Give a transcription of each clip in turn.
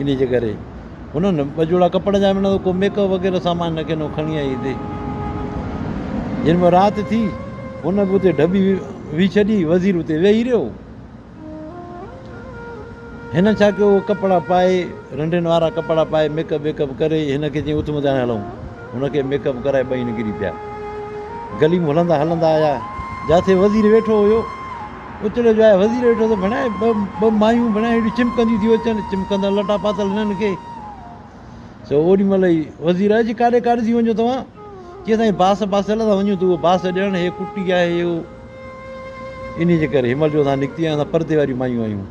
انهي جي ڪري هنن ٻه جوڙا ڪپڙن جا ملندو ڪو ميڪ اپ وغيره سامان نه ڪنو کڻي آئي هتي. جن ۾ رات ٿي هن به اتي ڍٻي وي ڇڏي وزير اتي ويهي رهيو. هن ڇا ڪيو اهي ڪپڙا پائي رنڊين وارا ڪپڙا پائي ميڪ اپ ويڪ اپ ڪري هن کي چيائين اٿ مٿي هلون. هن کي ميڪ اپ ڪرائي ٻئي نڪري پيا. گلي ۾ هلندا هلندا آيا جاٿي وزير ويٺو هيو. اتڙي جو آيا وزير ويٺو ته ڀڻيا ٻه ٻه مايون ڀڻيا هيڏيون چمڪنديون ٿيون اچن چمڪندڙ لٽا پاتل هنن کي. سو اوڏي مهل ئي وزير آيو چي ڪاڏي ڪاڏي ٿي وڃو توهان؟ چي سائين باس باسيل ٿا وڃون ته اهو باس ڏيڻ هي ڪٽي آهي هي اهو انهي جي ڪري هن مهل جو اسان نڪتي آهيون اسان پردي واريون مايون آهيون.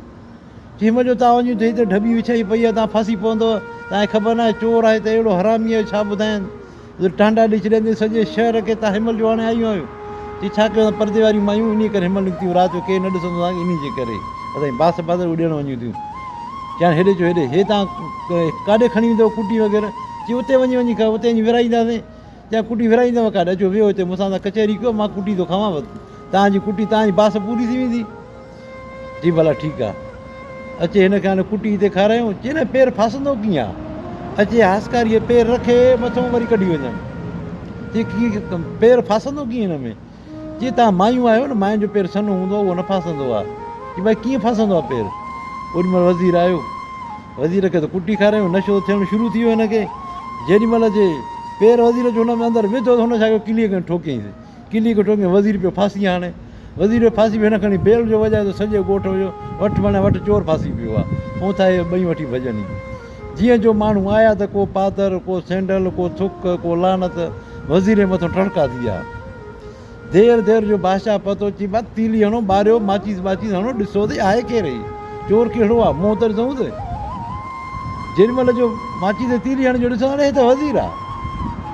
چي هن مهل جو توهان وڃو ته هتي ڍٻي وڇائي پئي آهي توهان ڦاسي پوندؤ توهان کي خبر ناهي چور آهي ته اهڙو حرامي آهي ڇا ٻڌايان ٽانڊا ڏئي ڇڏيندي سڄي شهر کي تان هنمهل جو هاڻي آيون آهيون. چي ڇا ڪيون اسان پردي واريون مايون انهيء ڪري هنمهل نڪتيون رات جو ڪير نه ڏسندو اسان کي انهيء جي ڪري اسان جي باس بازار اڏيڻ وڃون ٿيون. چيائين هيڏي اچو هيڏي هي تان ڪاڏي کڻي ويندؤ ڪٽي وغيره. چي اتي وڃي وڃي کائو اتي وڃي ورهائينداسين. چيائين ڪٽي ورهائيندؤ ڪاڏي اچو ويهو هتي مون سان تان ڪچهري ڪيو مان ڪٽي ٿو کاوان تان جي ڪٽي تان جي باس پوري ٿي ويندي. چي ڀلا ٺيڪ آ. اچي هن کي هاڻي ڪٽي هتي کارايون. چي نه پير ڦاسندو ڪيئن آ. اچي هاسڪاريء پير رکي مٿئون وري ڪڍي وڃن. چي ڪيئن پير ڦاسندو ڪيئن هن ۾. چي توهان مايون آهيو نه ماين جو پير سنهو هوندو آ اهو نه ڦاسندو آ. چي ڀائي ڪيئن ڦاسندو آ پير. اوڏي مهل وزير آيو. وزير کي ته ڪٽي کارايون. نشو ٿيڻ شروع ٿي ويو هن کي. جيڏي مهل اچي پير وزير جو هن ۾ اندر وڌو ته هن ڇا ڪيو ڪليء کي ٺوڪيائينس. ڪلي کي ٺوڪيائين، وزير پيو ڦاسي هاڻي. وزير پيو ڦاسي پيو، هن کڻي بيل جو وڄايو ته سڄي ڳوٺ ويو، وٺ بڻيا وٺ چور ڦاسي پيو آ. پوء ٿا اهي ٻئي وٺي ڀڄن ئي. جيئن جو ماڻهو آيا ته ڪو پادر، ڪو سينڊل، ڪو ٿڪ، ڪو لعنت، وزير جي مٿون ٽڙڪا ٿي ويا. دير دير جو بادشاهه پهتو، چي ڀا تيلي هڻو، ٻاريو، ماچيس ٻاچيس هڻو، ڏسو ته آهي ڪير هي؟ چور ڪهڙو آ؟ منهن ته ڏسون ته. جيڏي مهل جو ماچيس تي تيلي هڻي جو ڏسون، اڙي هي ته وزير آ.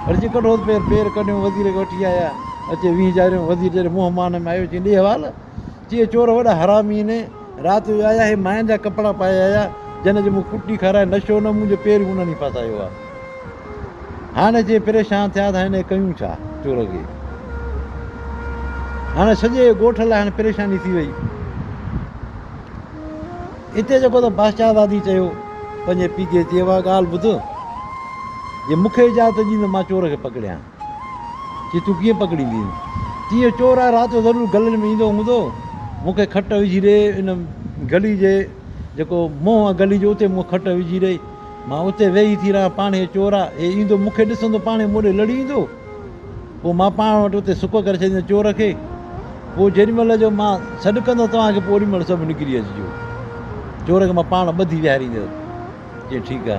وري ڪڍوس پير، پير ڪڍيون، وزير کي وٺي آيا. اچي ويهه جاريون، وزير جڏهن منهن مان ۾ آيو، چيائين، ڏي حوال. چي، چور وڏا حرامي آهن، رات جو آيا، هي ماين جا ڪپڙا پائي آيا، جن اڄ مون ڪٽي کارائي، نشو نه، منهنجو پير به انهن ئي ڦاسايو آهي. هاڻي چي پريشان ٿيا ته هن ڪيون ڇا چور کي. هاڻي سڄي ڳوٺ لاء هاڻي پريشاني ٿي وئي. اتي جيڪو ته بادشاهزادي چيو پنهنجي پيء کي چي اها ڳالهه ٻڌ جي مون کي اجازت ڏين ته مان چور کي پڪڙيان. چي تون ڪيئن پڪڙيندين؟ چي اهو چور آهي رات جو ضرور گلين ۾ ايندو هوندو مون کي کٽ وجهي ڏي ان گلي جي جيڪو منهن آهي گلي جو اتي مون کي کٽ وجهي ڏي مان اتي ويهي ٿي رهان پاڻ هي چور آهي هي ايندو مون کي ڏسندو پاڻ مون ڏي لڙي ايندو پوء مان پاڻ وٽ اتي سڪ ڪري ڇڏيندس چور کي. پوء جيڏي مهل جو مان سڏ ڪندس توهان کي پوء اوڏي مهل سڀ نڪري اچجو. چور کي مان پاڻ ٻڌي ويهاريندس. چيائين ٺيڪ آ.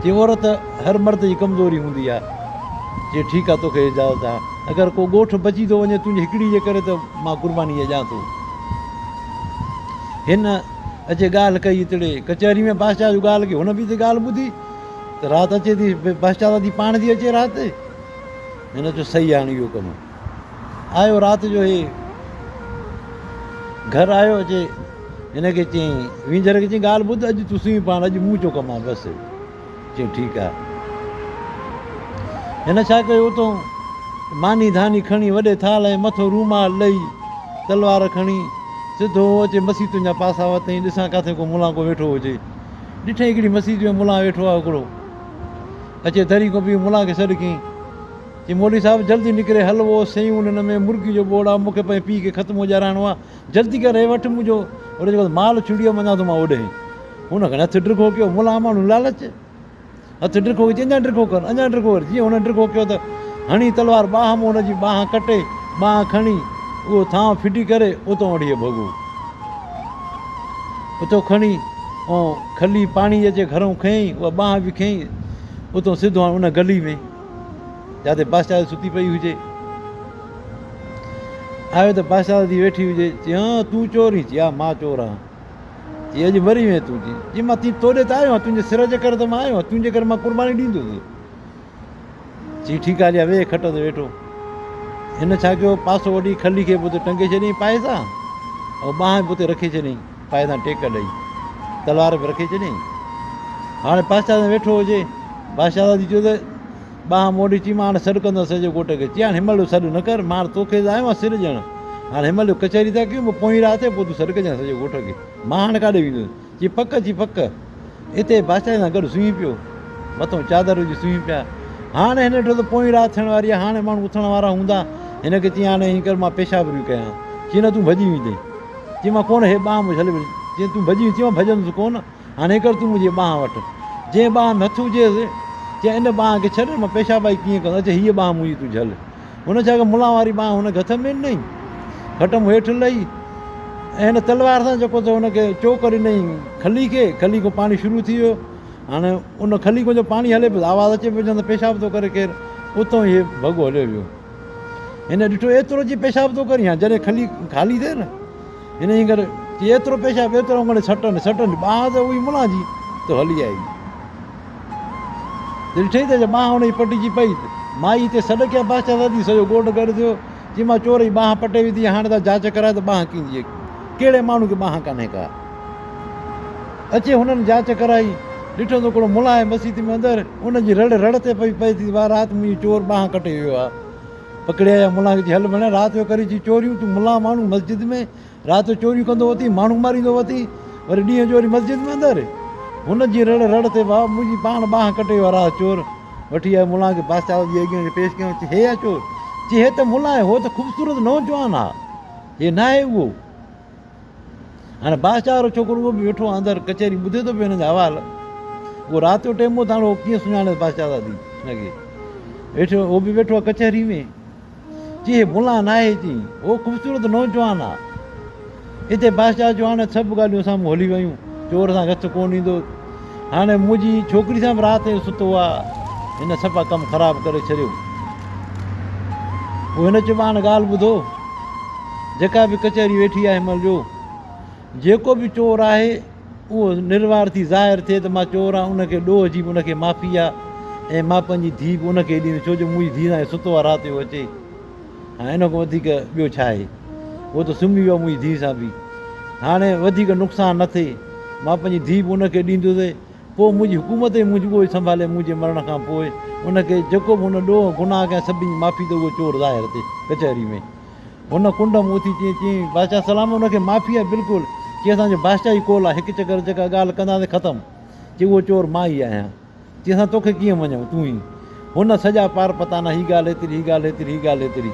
چيائين عورت هر مرد جي ڪمزوري هوندي آ. چيائين ٺيڪ آ توکي اجازت آ. اگر ڪو ڳوٺ بچي ٿو وڃي تنهنجي هڪڙي جي ڪري ته مان قرباني ڏيان ٿو. هن اچي ڳالهه ڪئي اتڙي ڪچهري ۾ بادشاهه جو ڳالهه ڪئي. هن به اتي ڳالهه ٻڌي ته رات اچي ٿي بادشاهه ٿي پاڻ ٿي اچي رات. هن چيو صحيح آ هاڻي اهو ڪم. آيو رات جو هي گهر آيو اچي هن کي چيائين وينجهر کي چيائين ڳالهه ٻڌ اڄ تون سوئي پاڻ اڄ مون چو ڪم آ بس چيائين ٺيڪ آ هن ڇا ڪيو اتو ماني ڌاني کڻي وڏي ٿال ۽ مٿو رومال ڏئي تلوار کڻي سڌو اچي مسيتن جا پاسا وتئين ڏسان ڪاٿي ڪو ملان ڪو ويٺو هجي ڏٺئين هڪڙي مسيت ۾ ملان ويٺو آ هڪڙو اچي دري کان بيهي ملان کي سڏ ڪيائين. چي مولوي صاحب جلدي نڪري حلوو، سيون ان ۾ مرغي جو ٻوڙ آ، مون کي پنهنجي پيء کي ختمو ڏيارائڻو آ، جلدي ڪر هي وٺ منهنجو هن چيو مال ڇڙي ويو مڃان ٿو مان اوڏهين. هن کڻي هٿ ڊگهو ڪيو، ملان ماڻهو لالچ، هٿ ڊگهو ڪيو چي اڃا ڊگهو ڪر، اڃا ڊگهو ڪر، جيئن هن ڊگهو ڪيو ته هڻي تلوار ٻانهن مان هن جي ٻانهن ڪٽي، ٻانهن کڻي اهو ٿانء ڦٽي ڪري اتان وٺي ڀڳو. اتو کڻي ۽ کلي پاڻي اچي گهرئون کنيائين، اها ٻانهن به کنيائين، اتو سڌو هاڻ ان گلي ۾. جاتي بادشاهه ستي پئي هجي. آيو ته بادشاهه ٿي ويٺي هجي. چي ها تون چور آهين؟ چي ها مان چور آهيان. چي اڄ مري وئين تون؟ چي جي مان توڏي ته آيو آهيان، تنهنجي سر جي ڪري ته مان آيو آهيان، تنهنجي ڪري مان قرباني ڏيندس. چي ٺيڪ آهي هليا ويهه کٽ تي ويٺو. هن ڇا ڪيو پاسو وڍي کلي کي به اتي ٽنگي ڇڏيائين پائي سان ۽ ٻانهن به اتي رکي ڇڏيائين پائي سان ٽيڪ ڏئي تلوار به رکي ڇڏيائين. هاڻي بادشاهه سان ويٺو هجي. بادشاهه چيو ته ٻانهن موڙي چي مان هاڻي سڏ ڪندس سڄي ڳوٺ کي. چي هاڻي هن مهل جو سڏ نه ڪر، مان هاڻي توکي ته آيو آهيان سر ڏيڻ. هاڻي هن مهل جو ڪچهري ٿا ڪيون، پوء پوئين رات ٿئي پوء تون سڏ ڪجانء سڄي ڳوٺ کي. مان هاڻي ڪاڏي ويندس؟ چي پڪ؟ چي پڪ. اتي بادشاهه سان گڏ سمهي پيو. مٿئون چادر وجهي سمهي پيا. هاڻي هن ڏٺو ته پوئين رات ٿيڻ واري آهي، هاڻي ماڻهو اٿڻ وارا هوندا. هن کي چيائين، هاڻي ائين ڪر مان پيشاب ريون ڪيان. چيائين، نه تون ڀڄي ويندين. چيائين، مان ڪونه، هي ٻانهن مون جهلي وٺي. چيائين، تون ڀڄي ويندين. چيائين، مان ڀڄندس ڪونه. هاڻي ائين ڪر تون منهنجي ٻانهن وٺ. جنهن ٻانهن ۾ هٿ هجيس، چيائين، ان ٻانهن کي ڇڏ، مان پيشابائي ڪيئن ڪندس؟ اچ هيء ٻانهن منهنجي تون جهل. هن ڇا ڪيو، ملان واري ٻانهن هن کي هٿ ۾ ڏنائين. کٽ مون هيٺ لهي ۽ هن تلوار سان جيڪو سو هن کي چوڪ ڏنائين کلي کي، کلي کان پاڻي شروع ٿي ويو. هاڻي ان کلي کان جو پاڻي هلي پيو ته آواز اچي پيو ڄڻ ته پيشاب ٿو ڪري ڪير. اتان هي ڀڳو هليو ويو. هن ڏٺو ايترو جي پيشاب ٿو ڪرين ها جڏهن کلي خالي ٿئي نه هن ائين ڪري چي ايترو پيشاب ايترو ڪري سٽن سٽن ٻانهن ته اهي ملان جي ته هلي آئي. ڏٺئي ته ٻانهن ان جي پٽجي پئي. مائي هتي سڏ ڪيا بادشاهه زادي سڄو ڳوٺ گڏ ٿيو. چي مان چور جي ٻانهن پٽي وڌي هاڻي ٿا جاچ ڪرايو ته ٻانهن ڪنهن جي آهي. ڪهڙي ماڻهو کي ٻانهن ڪانهي ڪا. اچي هنن جاچ ڪرائي. ڏٺو ته هڪڙو ملان آهي مسيت ۾ اندر ان جي رڙ رڙ تي پئي پئي ٿي وا رات منهنجي چور ٻانهن ڪٽي ويو آهي. پڪڙي آيا ملان کي چي هل ڀيڻ رات جو ڪرين ٿي چوريون تون ملان ماڻهو مسجد ۾ رات جو چوريون ڪندو وتين، ماڻهو ماريندو وتين، وري ڏينهن جو وري مسجد ۾ اندر. هن جي رڙ رڙ تي ڀاء منهنجي پاڻ ٻانهن ڪٽي ويو رات چور وٺي آيو ملان کي بادشاهه جي اڳيان پيش ڪيائون چي هي آ چور؟ چي هي ته ملان آهي هو ته خوبصورت نوجوان آ هي ناهي اهو. هاڻي بادشاهه وارو ڇوڪرو اهو به ويٺو آ اندر ڪچهري ٻڌي ٿو پيو هن جا حوال. اهو رات جو ٽيم هو ته هاڻي هو ڪيئن سڃاڻي بادشاهه زادي هن کي. ويٺو هو به ويٺو آ ڪچهري ۾. چي هي ملان ناهي چي هو خوبصورت نوجوان آ. اتي بادشاهه چيو هاڻي سڀ ڳالهيون سامهون هلي ويون چور سان گٿ ڪونه ايندو هاڻي منهنجي ڇوڪري سان به رات جو ستو آ هن صفا ڪم خراب ڪري ڇڏيو. پوء هن چيو هاڻي ڳالهه ٻڌو جيڪا به ڪچهري ويٺي آهي هن مهل جو جيڪو به چور آهي اهو نروار ٿي ظاهر ٿئي ته مان چور آهيان، ان کي ڏوهه جي به ان کي معافي آ ۽ مان پنهنجي ڌيء به ان کي ئي ڏيندس، ڇو جو منهنجي ڌيء سان هي ستو آ رات جو اچي. هاڻي ان کان وڌيڪ ٻيو ڇا آهي؟ هو ته سمهي ويو آ منهنجي ڌيء سان به. هاڻي وڌيڪ نقصان نه ٿئي، مان پنهنجي ڌيء به ان کي ڏيندس، پوء منهنجي حڪومت ۽ منهنجي اهو ئي سنڀالي منهنجي مرڻ کان پوء ان کي جيڪو به هن ڏوهه گناهه ڪيا سڀني جي معافي ته اهو چور ظاهر ٿئي ڪچهري ۾. هن ڪنڊ مان اٿي چيائين، چيائين، بادشاهه سلامت ان کي معافي آهي بلڪل. چي اسان جو بادشاهه ئي ڪول آهي، هڪ چڪر جيڪا ڳالهه ڪنداسين ختم. چي اهو چور مان ئي آهيان. چي اسان توکي ڪيئن مڃون، تون ئي. هن سڄا پار پتانا هي ڳالهه هيتري، هي ڳالهه هيتري، هي ڳالهه هيتري.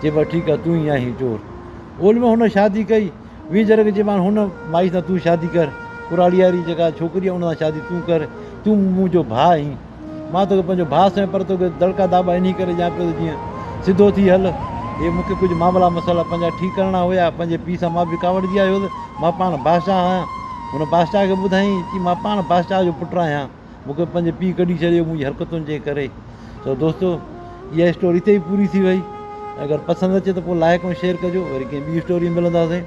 چي بس ٺيڪ آهي، تون ئي آهين چور. اولهه ۾ هن شادي ڪئي. وينجهر کي چيو هن مائي سان تون شادي ڪر. ڪراڙي واري جيڪا ڇوڪري آهي ان سان شادي تون ڪر. تون منهنجو ڀاء آهين. مان توکي پنهنجو ڀاء سمجهان پر توکي دڙڪا داٻا انهي ڪري ڏيان پيو ته جيئن سڌو ٿي هل. هي مون کي ڪجهه معاملا مسئلا پنهنجا ٺيڪ ڪرڻا هيا. پنهنجي پيء سان مان به ڪاوڙجي آيو هوس. مان پاڻ بادشاهه آهيان. هن بادشاهه کي ٻڌايائين، چي مان پاڻ بادشاهه جو پٽ آهيان. مون کي پنهنجي پيء ڪڍي ڇڏيو منهنجي حرڪتن جي ڪري. سو دوستو اها اسٽوري هتي ئي پوري ٿي وئي. اگر پسند اچي ته پوء لائڪ ۽ شيئر ڪجو. وري ڪنهن ٻي اسٽوري ۾ ملنداسين.